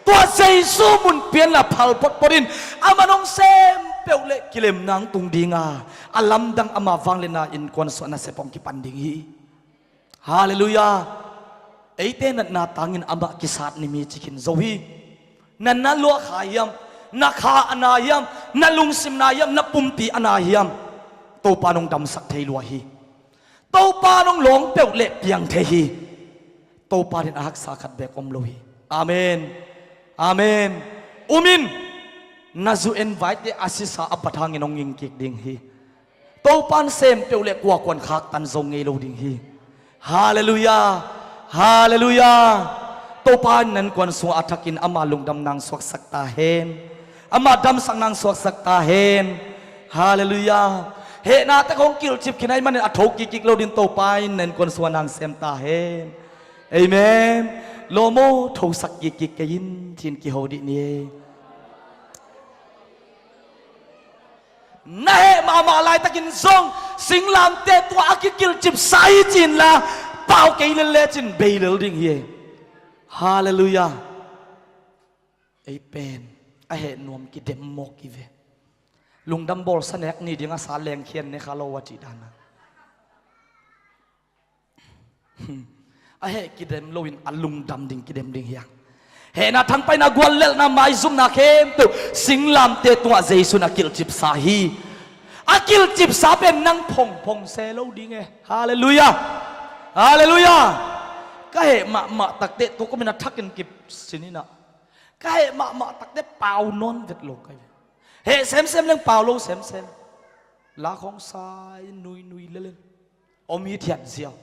Tua Jesu mun pia inla phal potpot in, aman hong sem peuh leh kilemna hong tung ding a, a lamdang ama vangliatna innkuan sungah nasep hong kipan ding hi. Halleluiah. Eite natna tangin amah kisatnim hi ci khin zo hi. Na na luah kha hiam? Na kha a na hiam? Na lungsim na hiam? Na pumpi a na hiam? Topa in hong damsak thei lua hi. Topa in hong lawng peuh leh piang thei hi. Topa adingin a haksa khat beek om lo hi. Amen. Amen. Um in, na zu en vaite a sisa a bat hangin hong ging kik ding hi. Topa in sem peuh leh kua kuan khaktan zo ngei lo ding hi. Halleluiah. Halleluiah. Topa in na innkuan sungah a thakin ama lungdamna hong suaksak ta hen. Ama damsakna hong suaksak ta hen. Halleluiah. Hehna tek hong kilhcip khin ahih manin a tho kikkik lo ding, Topa in na innkuan sungah na hong sem ta hen. Amen. Lawm aw, thosak kikkik kei in, ci-in kiho dih ni. Na heh mahmah laitakin zong singlamteh tungah a kikilhcipsa hi ci-in la, pau kei lel lecin bei lel ding hi. Halleluiah. Ei pen a heh nuam kidem mawk hi ve. Lungdam bawlsa nek ni ding a sa lengkhian ne kha lo a cih dana. A heh kidem loin a lungdam ding kidem ding hi hang. Hehna, thangpaihna, guallelhna, maizumna khempeuh singlamteh tungah Jesu in a kilhcipsa hi. A kilhcipsa pen nang phongphong se lo ding e. Halleluiah. Halleluiah. Ka heh mahmah takteh tua kumin a thakin kisin inah, ka heh mahmah takteh pau nawn vet lo ka hi ve. Heh semsem leng pau lo semsem. La khong sai nuinui lelel. Om hithiat ziau.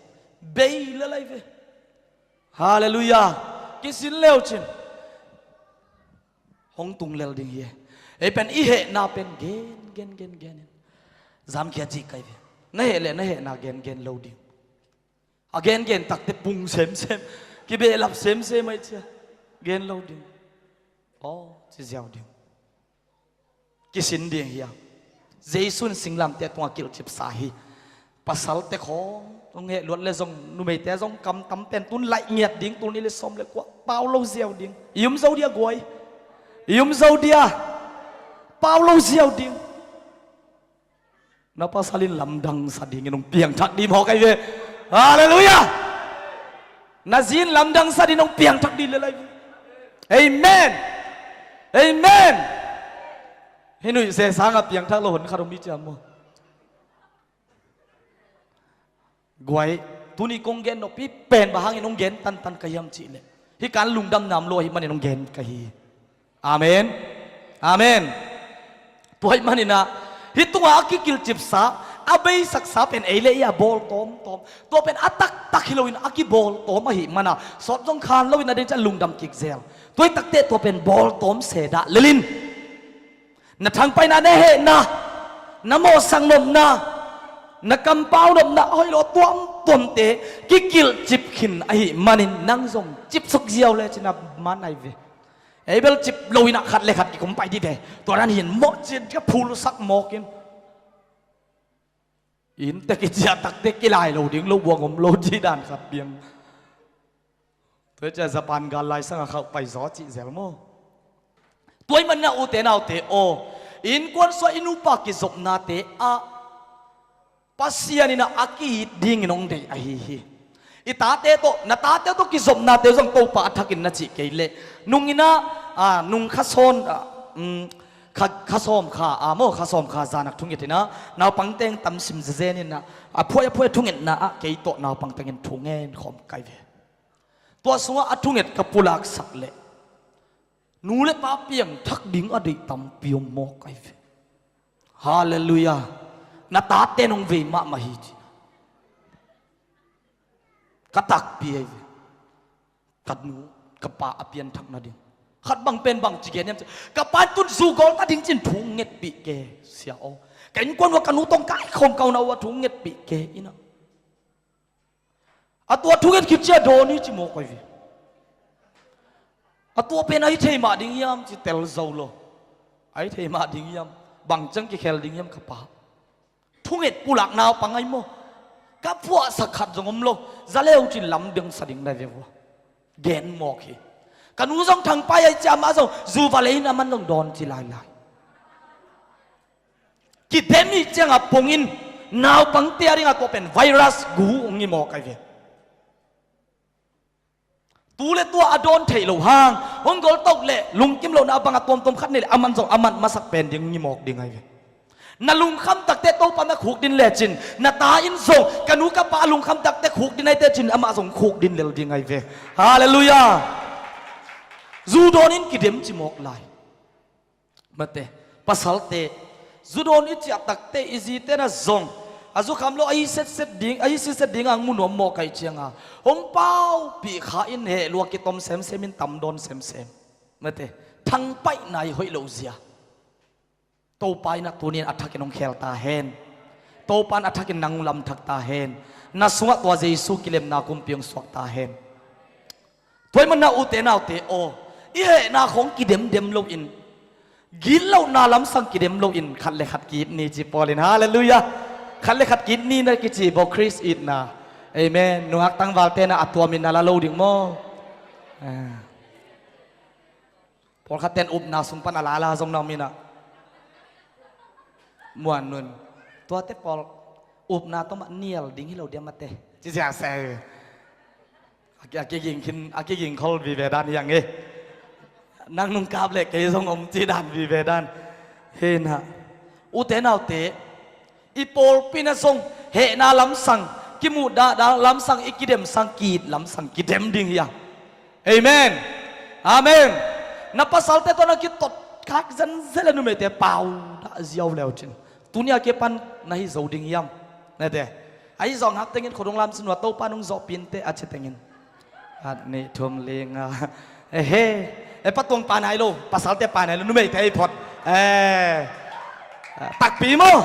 Bei lel ahi ve. Halleluiah. Kisin leucin hong tung lel ding hi e. Ei pen i hehna pen gen gen gen gen in zamkhia cih ka hi ve. Na heh le na hehna gen gen lo ding. A gengen takteh pung semsem, kibehlap semsem ahi cia. Gen lo ding. Aw, ci ziau ding. Kisin ding hi a. Jesu in singlamteh tungah kilhcipsa hi. Pasalte khawng hong heh luat le zong, numeite zong kam tam pen tun laih ngiat ding, tul nih le sawm le kua, pau lo ziau ding. I um zo dia guai. I um zo dia. Pau lo ziau ding. Na pasal in lamdang sa dingin hong piangthak dih mawk ahi ve. Halleluiah. Na zi in lamdang sa dingin hong piangthak dih lel ahi ve. Amen. Amen. Hih nuihse sangah piangthak lo hon khat om hi ciam maw? Guai, tuni kong gen noppi pen bang hangin hong gen tantan ka hiam cihleh, hih kan lungdam nam lo ahih manin hong gen ka hi. Amen. Amen. Tua ahih maninah hih tungah a kikilhcipsa, a beisaksa pen ei le ei a bawl tawmtawm. Tua pen a taktak hi loin a kibawl tawm ahih mana sawt zong khan loin a ding ciah lungdam kik zel. Tua hi takteh tua pen bawl tawm se dah lelin. Na thangpaihna, na hehna, na mawhsak nopna, na kampau nopna, a hoih lo a tuamtuamte kikilhcip khin ahih manin nang zong cipsuk ziau lecin a man ahi ve. Ei bel cip loinah khat le khat kikum pai dih ve. Tua dan hin mawh cin ka phulsak mawkin. Inntek i ciah takteh kilai lo ding lo buang om lo cih dan khat piang. Tua hi ciah Japan gal lai sangah khauh pai zaw cih zel maw? Tua ahih manin ah ute naute aw, innkuan suah i nupa kizopnate ah Pasian in ah a ki-it dingin hong deih ahi hi. I tate tawh, na tate tawh kizopnate uh zong Topa a thakin na cih kei leh, nung in ah, a, nung kha sawn, a, um, kha, kha sawm kha, a, maw, kha sawm kha zan ah thunget in ah naupang teng tam sim zezen in ah, a phuai a phuai a thungetna ah kei tawh naupang tengin thungen khawm ka hi ve. Tua sungah a thunget ka pulaksak leh nu le pa piangthak ding a deih tampi om mawk ahi ve. Halleluiah. Na tate nong vei mahmah hi ci. Ka takpi ahi ve. Ka nu, ka pa a pianthak nading. Khat bang pen bang ci gen hiam ci. Ka pa in tun zu gawl ta ding cin thu ngetpih ke, sia aw. Ka innkuan uh a ka nu tawh kai khawm ka uh na uh a thu ngetpih ke in ah. A tua thunget khit ciah dawn hi ci mawk ahi ve. A tua pen ahi thei mah ding hiam ci tel zo lo. Ahi thei mah ding hiam? Bang ciang kikhel ding hiam ka pa? Thunget pulak naupang ahi maw? Ka phuahsak khat zong om lo. Za leu cin lamdang sa ding na ve vua. Gen mawk hi. Ka nu zong thangpai ahi ciah amah zong zu va lei in aman zong dawn ci lailai. Kidem ih ciangah pungin naupangte a dingah tua pen virus gu hong hi mawk ahi ve. Tu le tua a dawn theih loh hang hong goltoh leh lungkim lohna a bang a tuamtuam khat nei leh aman zong aman masak pen ding hong hi mawk ding ahi ve. Na lungkham takte Topa na khukdin lecin na ta in zong ka nu ka pa a lungkham takte khukdin ahi tecin amah zong khukdin lel ding ahi ve. Halleluiah. Zu dawn in kidem ci mawk lai. Mate, pasalte, zu dawn i ciah takte i zite na zong a zukham lo, a hi setset ding, a hi setset ding ang mu nuam mawk ahi cianga hong paupih kha in heh lua kitom semsem in tam dawn semsem. Mate, thangpaihna i hoih loh zia. Topa in a tunin a thakin hong khel ta hen. Topa in a thakin nang lamthak ta hen. Na sungah tua Jesu kilemna kumpi hong suak ta hen. Tua ahih manin ah ute naute aw, i hehna khawng kidemdem loin Gitlohna lamsang kidem loin khat le khat ki-it ni ci Paul in. Halleluiah. Khat le khat ki-it ni na kici bawh Khrist itna. Amen. Nungak tangvalte na a tuamin na la lo ding maw? Ah. Pawlkhat ten upna sung pan a lala zong na om inah, muan nun, tuate pawl upna tawh mah nial ding hi lo diam mate, ci ziahseh. A ki, a kiging khin, a kiging khol vive dan hi ang e. Nang nungkap le kei zong om ci dan vive dan. Hei na, ute naute, i pawlpi na zong hehna lamsang, kimuhdahna lamsang, i kidemsang ki-it lamsang kidem ding hi a. Amen. Amen. Na pasalte tawh na kitot khak zenzen le numeite pau dah ziau leu cin, tuni a kipan na hi zo ding hiam? Nate. Ahi zong hak tengin khuadung lam sin ua, Topa nung zawhpin teh a ci tengin. Khat, nih, thum, li, nga. Ehe. E, patuang pa nai lo, pasalte pa nai lo, numeite ei phot. E. Takpi maw?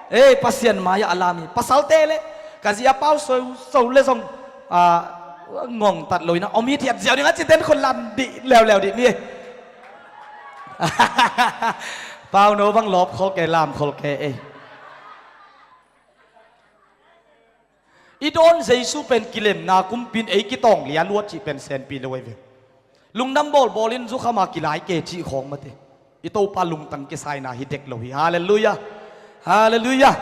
E, Pasian mai-ah a lam hi. Pasalte le ka zi a pau so, so le zong, a, ngongtat lo inah om hi thiat ziau ding a ci ten khun lam dih leuleu dih ni. Pau no bang lawp khol ke, lam khol ke e. I dawn Jesu pen kilemna kumpi in ei kitawng lia luat cih pen senpi lo ei ve. Lungdam bawlbawl in zukhama kilai ke cih khawng mate. I Topa lungtang kisaina hi dek lo hi. Halleluiah. Halleluiah.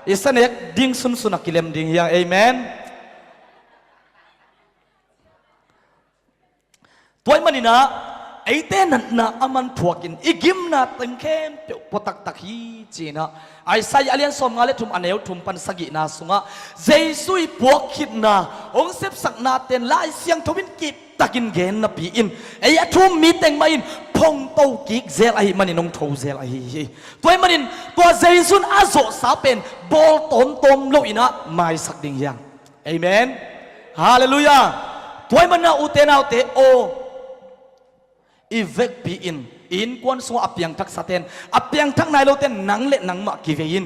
I sanek ding sunsun a kilem ding hi ang. Amen. Tua ahih maninah eite natna a man phuakin i gimna teng khempeuh pua taktak hi, ci-inah Isaiah a lian sawmnga le thum, a neu thum pan sagihna sungah Jesu i puak khitna hong sepsakna ten Lai Siangtho in kiptakin gen napi-in ei a thu um mi teng mah in phongto kik zel ahih manin hong tho zel ahi hi. Tua ahih manin tua Jesu in a zawhsa pen bawl tawmtawm loinah maisak ding hi ang. Amen. Halleluiah. Tua ahih manin ute naute aw, i vekpi in i innkuan sungah a piangthaksa ten, a piangthak nai lo ten nang le nangmah kivei in.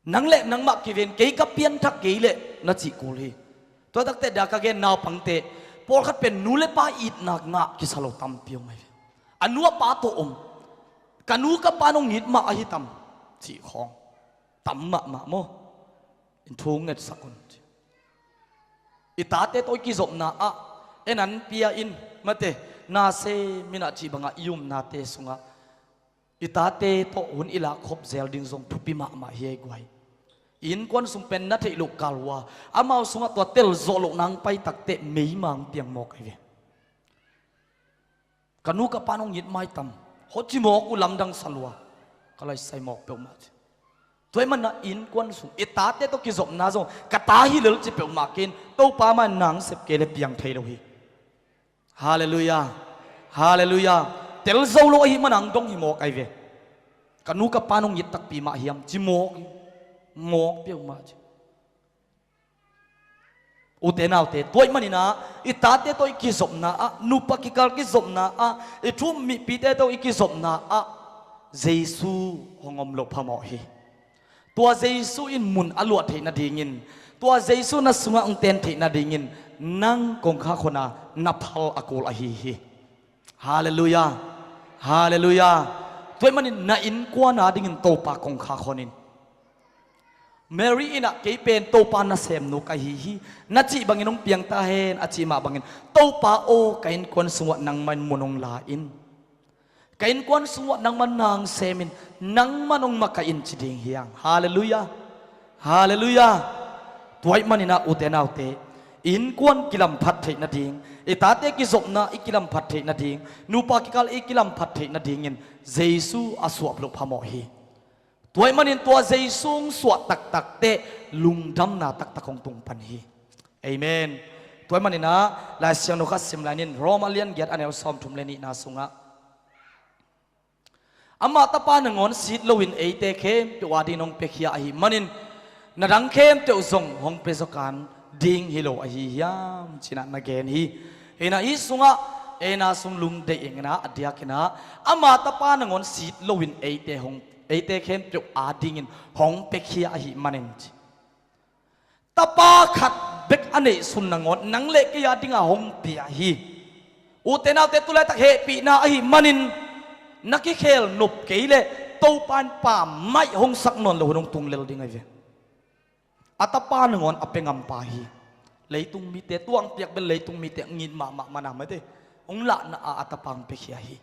Nang le nangmah kivei in, kei ka pianthak kei leh na cih kul hi. Tua takte dah ka gen naupangte, pawlkhat pen nu le pa itna ngah kisa lo tampi om ahi ve. A nu a pa tawh om. Ka nu ka pa nong it mah ahi tam, cih khawng tam mahmah maw? In thu ngetsak un. I tate tawh i kizopna ah en an pia in mate, na sem inah cih bangah i umnate sungah i tate tawh hun i lak khop zel ding zong thupi mahmah hi ei guai. I innkuan sung pen na theih loh kal uh a, amau sungah tua telzawh loh nang pai takteh meima hong piang mawk ahi ve. Ka nu ka pa nong it mah ahi tam, hawh ci mawk uh lamdang sa lua, ka laisai mawk peuhmah ci. Tua ahih manin innkuan sung i tate tawh kizopna zong ka ta hi lel ci peuhmah kei in, Topa mah in nang sep kei le piang thei lo hi. Halleluiah. Halleluiah. Tel zo lo ahih manin hong dong hi mawk ahi ve. Ka nu ka pa nong it takpi mah hiam ci mawk hi. Mawk peuhmah ci. Ute naute, tua ahih maninah i tate tawh i kizopna ah, nupa kikal kizopna ah, i thu um mipite tawh i kizopna ah Jesu hong om loh phamawh hi. Tua Jesu in mun a luah theih nadingin, tua Jesu na sungah hong ten theih nadingin nang kongkhak hona na phal a kul ahi hi. Halleluiah. Halleluiah. Tua ahih manin na innkuan adingin Topa kongkhak hon in. Mary inah kei pen Topa nasemnu ka hi hi, na cih bangin hong piang ta hen a cih mah bangin, Topa aw, ka innkuan sungah nangmah in mun hong la in. Ka innkuan sungah nangmah nang sem in, nangmah hong makaih in ci ding hi ang. Halleluiah. Halleluiah. Tua ahih maninah ute naute, i innkuan kilamphat theih nading, i tate kizopna i kilamphat theih nading, nupa kikal i kilamphat theih nadingin Jesu a suah loh phamawh hi. Tua ahih manin tua Jesu hong suah taktak teh lungdamna taktak hong tung pan hi. Amen. Tua ahih maninah Lai Siangtho khat sim lai ning, Roma lian giat a neu sawmthum le nihna sungah, amah Tapa nangawn sit loin eite khempeuh adingin hong piakhia ahih manin na dang khempeuh zong hong pia zaw kan ding hi lo ahi hiam, ci-inah na gen hi. Hinah hih sungah eina sung lungdeih inginah a diakinah amah Tapa nangawn sit loin eite hong, eite khempeuh adingin hong piakhia ahih manin ci. Tapa khat bek a neihsun nangawn nang le kei adinga hong pia hi. Ute naute, tulaitak hehpihna ahih manin na kikhel nop kei leh Topa in pammaih hong sak nawn lo hun hong tung lel ding ahi ve. A tapa nangawn a pia ngampa hi. Leitung mite, tua hong piak bel leitung mite ngit mahmah mana mate, hong lahna a a tapa hong piakhia hi.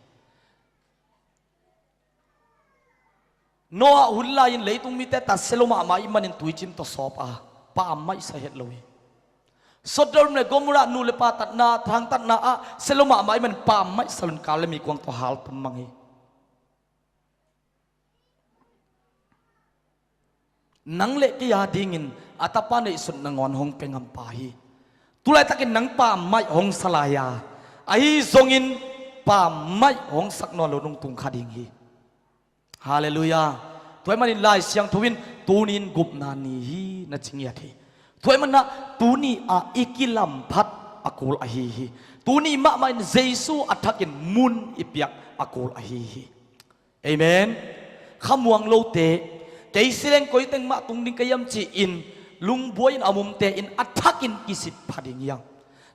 Noah hun lai-in leitung mite tatsia lo mahmah ahih manin tuicin tawh sawp a, pammaih sa het lo hi. Sodom le Gomorrah nu le pa tatna, thangtatna ah sia lo mahmah ahih manin pammaih sa lo-in kal le meikuang tawh haltum mang hi. Nang le kei a dingin a tapa neihsun nangawn hong pia ngampa hi. Tulaitakin nang pammaih hong sa lai a, ahi zongin pammaih hong sak nawn lo hun hong tung kha ding hi. Halleluiah. Tua ahih manin Lai Siangtho in tuni in gupna ni hi na ci ngiat hi. Tua ahih manin ah tuni a i kilamphat a kul ahi hi. Tuni mahmah in Jesu a thakin mun i piak a kul ahi hi. Amen. Khamuang lote, kei sileng koiteng mah tung ding ka hiam ci-in lungbuai-in a om omte in a thakin kisit pha ding hiam?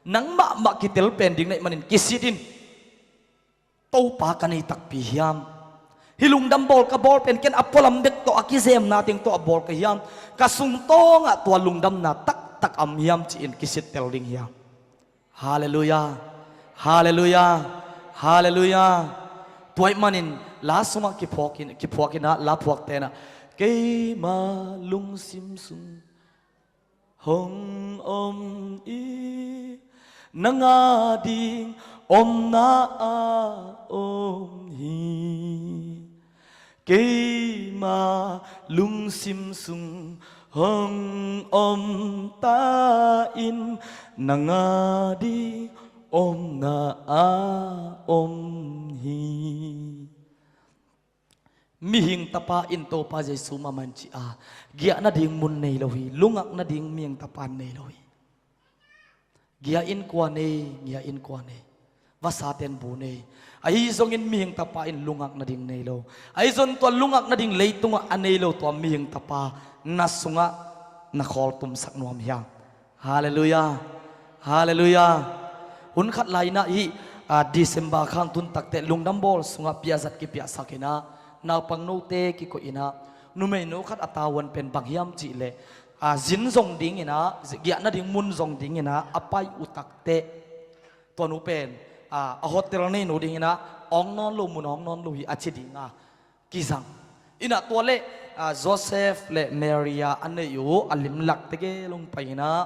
Nang mahmah kitel pen ding na hih manin kisit in. Topa ka nei takpi hiam? Hih lungdam bawl ka bawl pen ken a pualam bek tawh a kizemna teng tawh a bawl ka hiam? Ka sungtawngah tua lungdamna taktak a om hiam ci-in kisit tel ding hiam? Halleluiah. Halleluiah. Halleluiah. Tua ahih manin la sungah kiphuakin, kiphuakin ah, la phuakte in ah, keima lungsim sung hong om i, nang a ding omna a om hi. Keima lungsim sung hong om ta in, nang a ding omna a om hi. Mihing tapa in Topa Jesu mahmah in ci a, giah nading mun nei lo hi, lungak nading mihing tapa in nei lo hi. Giah in kua nei, giah in kua nei? Vasate'n bu nei. Ahi zongin mihing tapa in lungak nading nei lo. Ahi zongin tua lungak nading leitungah a nei lo tua mihing tapa na sungah na khawltumsak nuam hiam? Halleluiah. Halleluiah. Hun khat lai-in ah hih, ah, December khang tun takteh lungdam bawl sungah piahzat kipiahsak in ah, naupang note kikoih in ah, numeinu khat a tavuan pen bang hiam cih leh, ah, zin zong ding in ah, giah nading mun zong ding in ah a pai uh takteh, tua nu pen, ah, a hotel neinu ding in ah, awng nawn lo, mun awng nawn lo hi a ci ding a kizang. In ah tua leh, ah, Joseph le Maria a neih uh a limlak tegel hong pai in ah,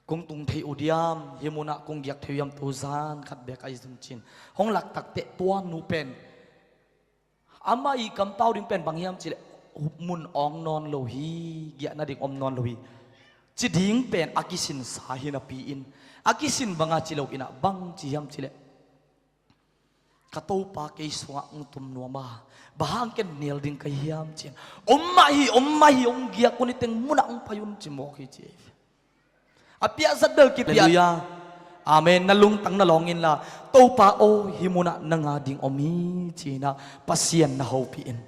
kong tung thei uh diam, hih munah kong giak thei uh hiam, tu zan khat bek ahi zong ci-in hong lak takteh tua nu pen, amah i kampau ding pen bang hiam cih leh, mun awng nawn lo hi, giah nading om nawn lo hi, ci ding pen a kisinsa hi napi-in, a kisin banga ci lo in ah bang ci hiam cih leh, ka Topa kei sungah hong tum nuam a, bang hang ken nial ding ka hiam ci-in, om mah hi, om mah hi, hong giak un, hih teng munah hong pai un ci mawk hi ci. A piahzat bel kipiah. Halleluiah. Amen. Na lungtang na lawng inla, Topa aw, hih munah nang a ding om hi ci-in ah Pasian na hopih in.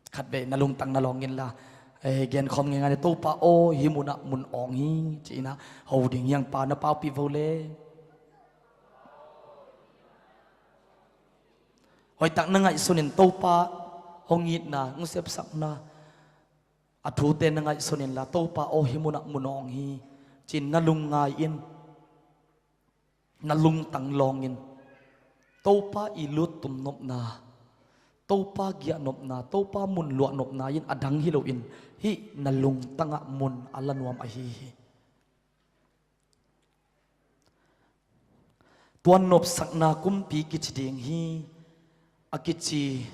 Khatvei na lungtang na lawng inla, eh, genkhawm ngeingai ni, Topa aw, hih munah mun awng hi ci-in ah ho ding hi hang, Pa na paupih vo le. Hoihtak na ngaihsun in, Topa hong itna, hong sepsakna, a thute na ngaihsun inla, Topa aw, hih munah mun awng hi ci-in na lungngai in. Na lungtang lawng in, Topa i luttum nopna, Topa giah nopna, Topa mun luah nopna in a dang hi loin, hih na lungtangah mun a la nuam ahi hi. Tua nopsakna kumpi kici ding hi, a kici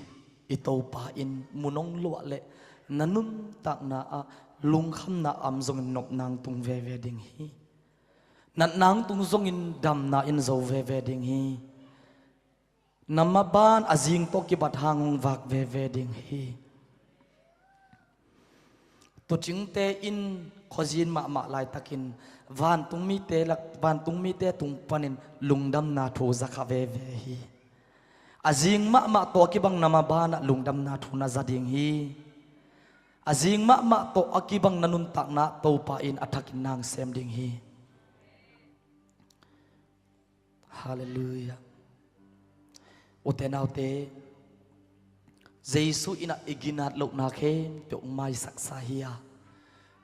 i Topa in mun hong luah leh na nuntakna ah lungkhamna a om zongin nopna hong tung veve ding hi. Natna hong tung zongin damna in zo veve ding hi. Na maban a zing tawh kibat hang hong vak veve ding hi. Tuucingte in khuazin mahmah laitakin vantung mite lak, vantung mite tung panin lungdamna thu za kha veve hi. A zing mahmah tawh a kibang na mabanah lungdamna thu na za ding hi. A zing mahmah tawh a kibang na nuntakna Topa in a thakin na hong sem ding hi. Halleluiah. Ute naute, Jesu in ah i ginat lohna khempeuh maisaksa hi a,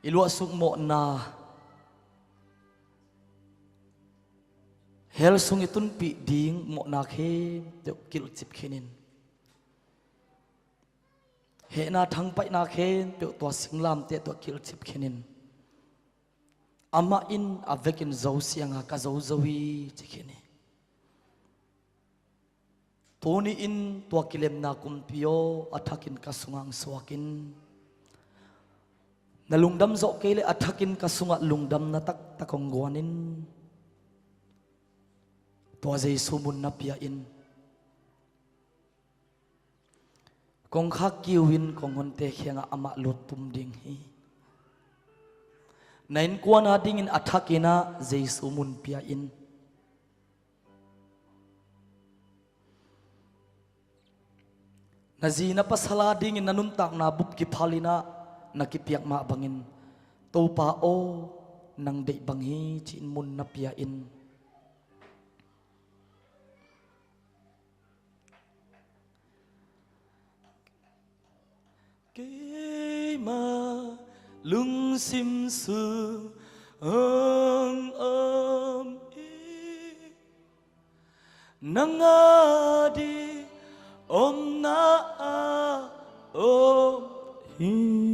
i luahsuk mawhna, hell sung i tunpih ding mawhna khempeuh kilhcip khinin, hehna thangpaihna khempeuh tua singlamteh tawh kilhcip khinin, amah in a vekin zo sianga ka zo zo hi ci khin hi. Tuni-in tua kilemna kumpi aw, a thakin ka sungah hong suakin, na lungdam zawh kei leh a thakin ka sungah lungdamna taktak hong guanin, tua Jesu mun na pia in. Kongkhak kiu in kong honte kiangah amah lut tum ding hi. Na innkuan a dingin a thakin ah Jesu mun pia in. Na zi na pasal a dingin na nuntakna bup kiphal in ah na kipiak mah bangin, Topa aw, nang deih bang hi ci-in mun na pia in. Keima lungsim sung hong om hi, nang a ding omna a om hi.